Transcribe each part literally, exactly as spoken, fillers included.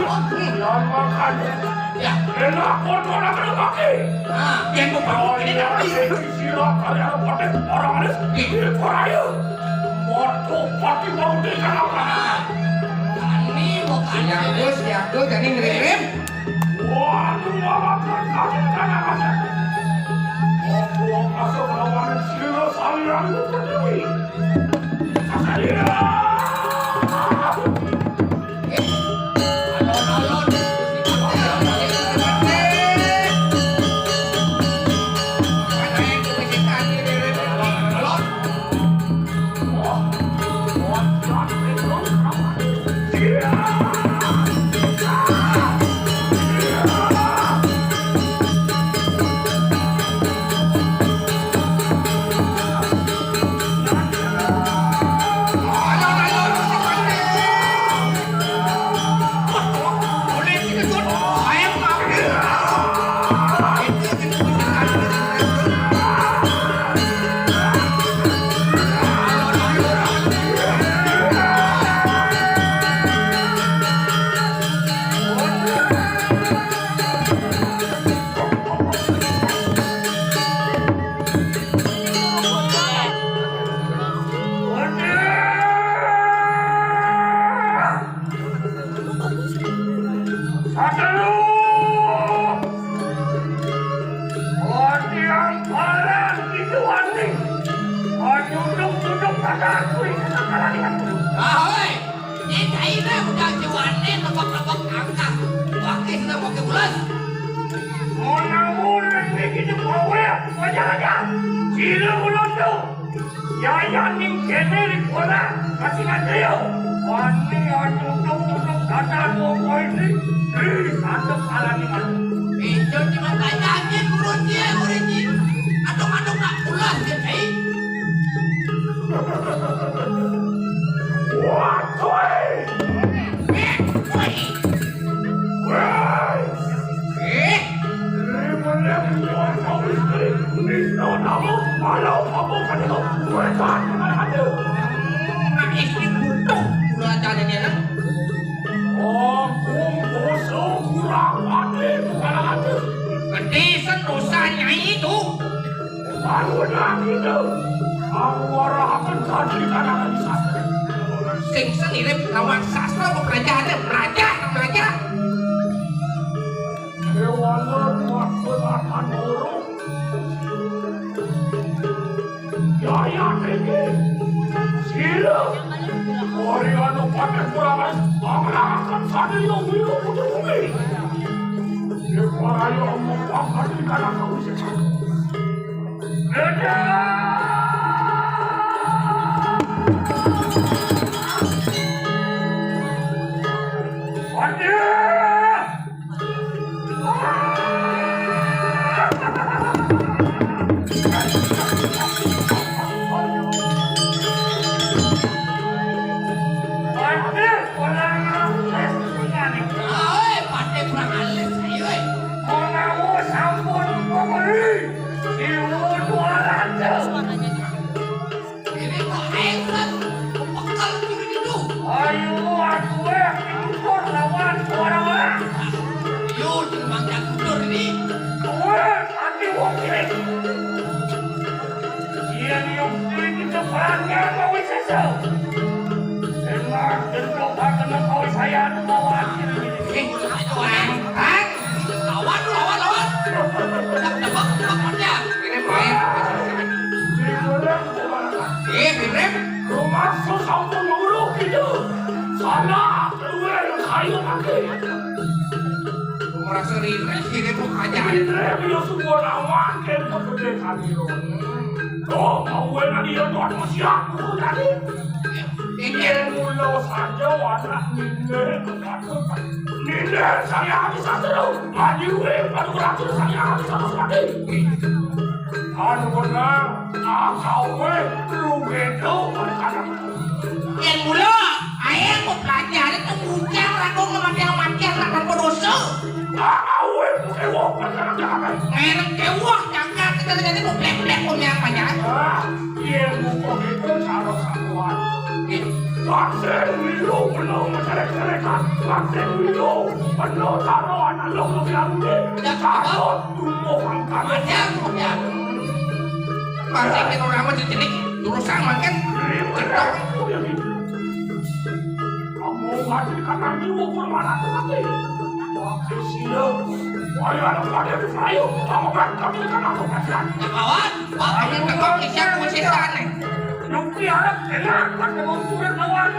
Yang makan. Ya. Enak kotor apa lagi? Nah, yang mau bangun ini nanti. Sira kalian pakai orang alis. Ini koraya. Moto pati mau di sana. Nah, ini mau kaya. Siap, Gus, siap, Gus. Jadi ngirim. Waduh, makan kami karena ada. Aku masuk lawan sira salian pertiwi. Sasalian. Aduh! Odiang palan itu anjing. Duduk-duduk pada aku ini kepala dengan. Ahoy! Ini kaina udah jiwane tebak-tebak angka. Wakil sudah mau ke bulan. Mau namun nanti kita bawa aja aja. Sila bulan tuh. Yaya ning kene ri kono masih ngantriyo. Wani anu tok-tok dadak wong kowe iki. Ih, satu kalane anu. Ijo cuma tanyakin urut dia urut ini. Adung-adung nak pulas ya, Cai. Wah, kowe. Eh, kowe. Woi. Eh? Gedhe sen dosa nyai itu. Bangunlah kita. Aku arahkan tadi karena tadi sastra. Sing senirim lawan sastra apa pelajaran? Belajar, belajar. Dewa Lor waktu makan burung. Yaya tinggi. Sila. Ori anu pakai kurang alis. Akan sadi yang biru putih bumi. Dia para yang mau pakai di kanan kau sih. Gede. Gede. Ini kok ae, Bro. Kok pekel kiri gitu? Ayo, aku yang diukur lawan orang-orang. Yo, cuma yang ukur ini. Kowe, nanti wong kiri. Iya, nih, wong kiri kita perangnya mau sesel. Dengar, dengar, dengar, kau saya ada bawa akhir ini. Eh, ayo, Bang. Bang. Lawan lu, lawan, lawan. Tebak, tebak, tebak, tebaknya. Ini main. Eh, Bim, Bim. Rumah sampun nguruk gitu. Sana, keluar, kayu kaki. Merasa ringan, sini tuh aja. Ringan, ya, semua lawan, kayak gede kali lo. Oh, mau gue nanti ya, tuan, masih aku tadi. Ini mulo saja, anak ini. Nile saya habis satu. Maju, eh, baru berakhir saya habis satu lagi. Anu benar, ah, kau, eh, lu bedo, mereka. Yen mula, ae aku pelajari tuh bujang, aku ngemateng-mateng, aku dosa. Ah, kau, eh, bukan wong, mereka. Merek dewah, jangka kita jadi mau blek-blek, om yang banyak. Ah, iya, bukan itu, kalau satuan. Eh, Kasih milu penuh masyarakat, kasih milu penuh taruh anak lu ke bilang ni. Ya, Takut tubuh angkat. Matian, matian. Masih kita orang mah jejelik, jurusan makin. Ini benar, aku yang ini. Kamu mati karena jiwa kurang anak lagi. Waktu sila, wayah anak pada itu sayu, kamu kan kamu kan aku kasihan. Kawan, Pak, kami tekok isian kusisan nih. Nungki anak enak, kan kamu sudah kawan.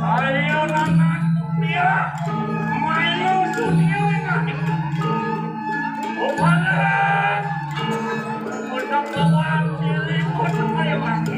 Ayo, anak dunia, main dunia ini. Rupanya, udah bawa pilih kota kayak mati.